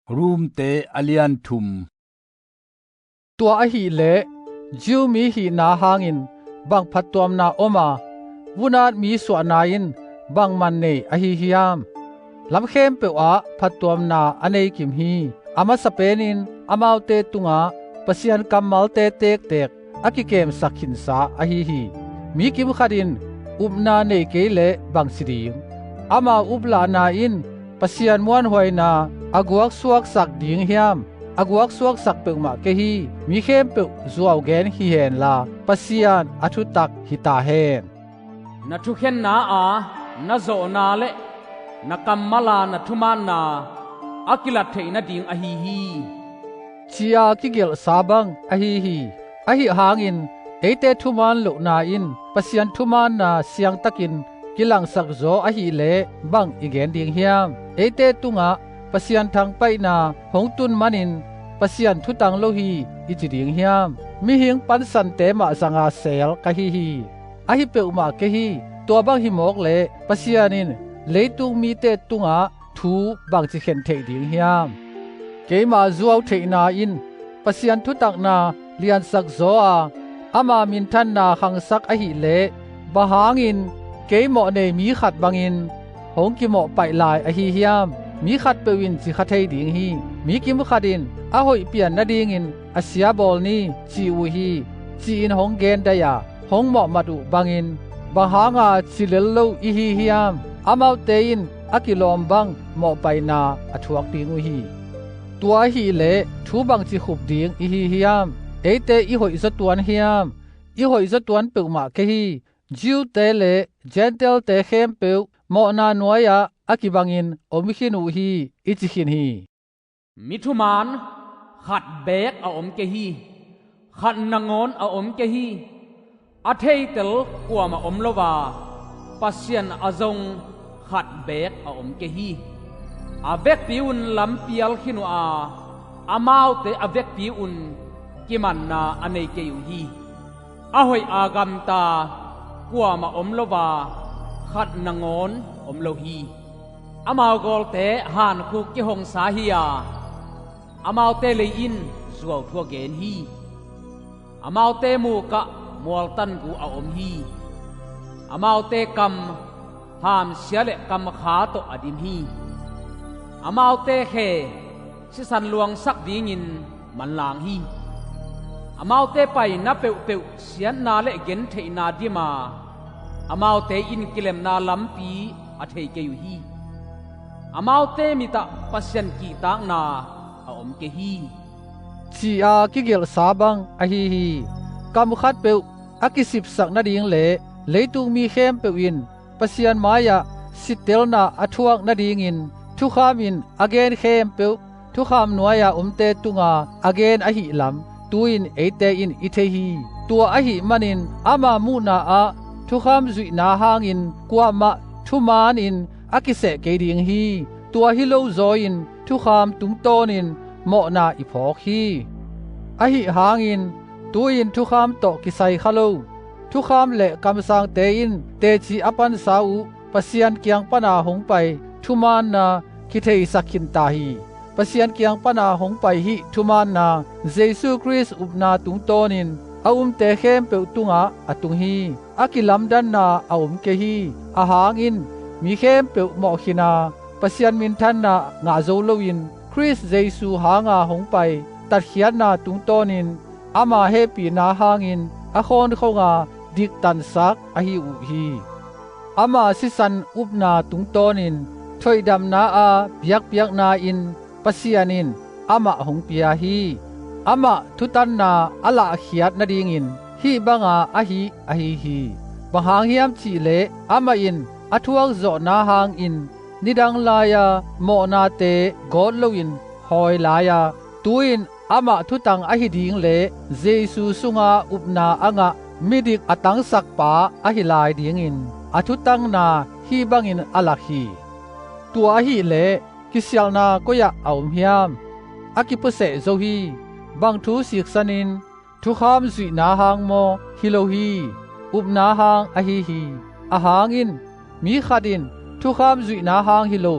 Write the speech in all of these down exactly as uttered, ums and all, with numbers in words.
Romte a lian thum. Tua ahih leh Jew mi hihna hangin bang phattuamna om a, vunat mi suahna in bang man nei ahi hiam? Lam khempeuh ah phattuamna a nei kim hi. A masa penin amaute tungah Pasian kammalte tektek a kikemsak khinsa ahi hi. Mi kim khat in upna nei kei leh bang ci ding? Amau uplahna in Pasian muanhuaina a guaksuaksak ding hiam? A guaksuaksak peuhmah kei hi. Mi khempeuh zuau gen hi henla, Pasian a thutak hi ta hen. Na thukhenna a na zawhna le na kammal a na thumaanna a kilat theih nading ahi hi, ci-a kigelhsa bang ahi hi. Ahi hangin eite thumaan lohna in Pasian thumaanna siangtakin kilangsak zaw ahih leh bang i gen ding hiam? Eite tungah Pasian thangpaihna hong tun manin Pasian thutang lo hi i ci ding hiam? Mihing pansante mah zanga seel ka hi hi. Ahi peuhmah kei hi. Tua bang hi mawk leh Pasian in leitung mite tungah thu bangci khen theih ding hiam? Keima zuau theihna in Pasian thutakna liansak zaw a, ama minthanna khangsak ahih leh, bang hangin kei mawhnei mi khat bangin hong kimawhpaih lai ahi hiam? Mi khatpeuh in ci kha thei ding hi. Mi kim khat in a hoih pian nadingin a sia bawl ni ci uh hi, ci-in hong gen daih a, hong mawhmat uh bangin bang hanga ci lel lo i hi hiam? Amaute in a kilawm bang mawhpaihna a thuak ding uh hi. Tua ahih leh thu bangci khup ding i hi hiam? Eite i hoihzaw tuan hiam? I hoihzaw tuan peuhmah kei hi. Jew-te le Gentile-te khempeuh mawhna nuai-ah a kibangin om khin uh hi, i ci khin hi. Mi thumaan khat beek a om kei hi. Khat nangawn a om kei hi. A theitel kuamah om lo a, Pasian a zong khat beek a om kei hi. A vekpi un lampial khin uh a, amaute a vekpi un kimanna a nei kei uh hi. A hoih a gamta kuamah om lo a, khat nangawn om lo hi. Amau gawlte hankhuk kihongsa hi a, amaute lei in zuauthu a gen hi. Amaute mukah mualtangu a om hi. Amaute kam hamsia le kamkha tawh a dim hi. Amaute khe sisan luangsak dingin manlang hi. Amaute paina peuhpeuh siatna le gentheihna dim a, amaute in kilemna lampi a thei kei uh hi. Amaute mitah Pasian kihtakna a om kei hi, ci-a kigelhsa bang ahi hi. Kam khatpeuh a kisipsak nading le leitung mi khempeuh in Pasian mai-ah sittelna a thuak nadingin thukham in a gen khempeuh thukham nuai-a omte tunga a gen ahih lam tu-in eite in i thei hi. Tua ahih manin ama muhna-ah thukham zuihna hangin kuamah thumaanin a kiseh kei ding hi. Tua hi lo zaw-in thukham tungtawnin mawhna i phawk hi. Ahi hangin tu-in thukham tawh kisai kha lo thukham le kamsangte in teci a pansa uh Pasian kiang pana hong pai thumaanna kitheisak khin ta hi. Pasian kiang pana hong pai hih thumaanna Jesu Khrist upna tungtawnin a umte khempeuh tungah a tung hi. A kilamdanna a om kei hi. Ahang in mi khempeuh mawhkhin a, Pasian minthanna ngah zo loin Khrist Jesu hanga hong pai tatkhiatna tungtawnin ama hehpihna hangin a khawnkhonga diktansak ahi uh hi. Ama sisan upna tungtawnin thoihdamna a biakpiakna in Pasian in amah hong pia hi. Amah thutanna a lahkhiat nadingin hih banga ahi ahi hi. Bang hang hiam cihleh amah in a thuakzawhna hangin nidang lai-a mawhnate gawt loin hawi lai-a, tu-in amah thutang ahi ding le Jesu sunga upna a ngah midik a tangsakpa ahi lai dingin a thutanna hih bangin a lak hi. Tua ahileh kisialhna koi-ah a om hiam? A kipuaseh zo hi. Bang thu siksanin thukham zuihna hang maw? Hi lo hi. Upna hang ahi hi. Ahang in mi khat in thukham zuihna hang hi lo,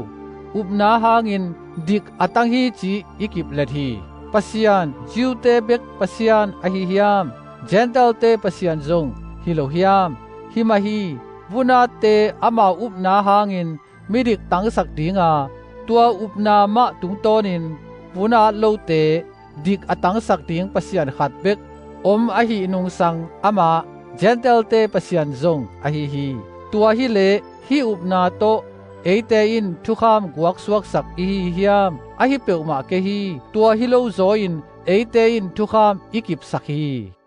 upna hangin dik a tang hi cih i kiplet hi. Pasian, Jew-te bek Pasian ahi hiam? Gentile-te Pasian zong hi lo hiam? Hi mah hi. Vun-atte ama upna hangin midik tangsak dinga, tua upna mah tungtawnin vun-at lote dik a tangsak ding Pasian khat bek om ahih nungsang amah Gentile-te Pasian zong ahi hi. Tua hileh hih upna tawh eite in thukham guaksuaksak i hi hiam? Ahi peuhmah kei hi. Tua hi lo zaw-in eite in thukham i kipsak hi.